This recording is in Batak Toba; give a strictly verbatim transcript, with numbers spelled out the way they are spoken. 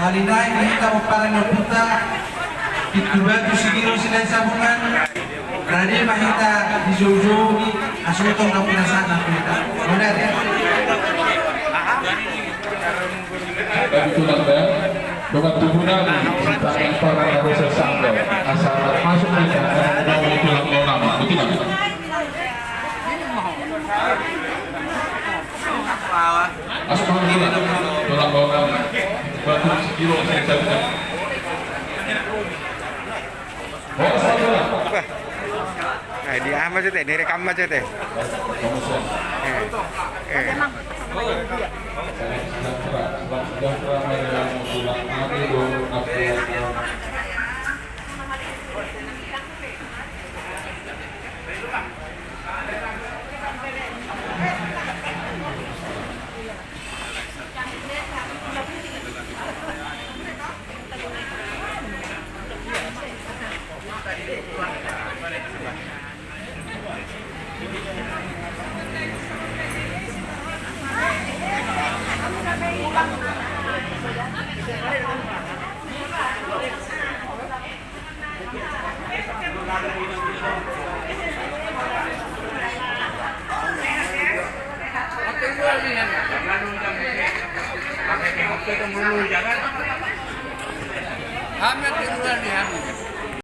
Hali nai di hita pomparan ni ompunta, pintu batu sigiro silahi sabungan. Rade ma hita dijoujou i, asa tong na pinasahat tu hita. Modar. Tapi tulang da, dongan tubu nami, sintang yang parah na dosa sanggal. Asa masuk hita, mau tulang mau nama, betul nggak? Asal tulang, tulang mau nama. Batu sikilo saya cabut. Nah, di ama jete, direkam aja teh. Eh. Eh. Amat keluar di hami.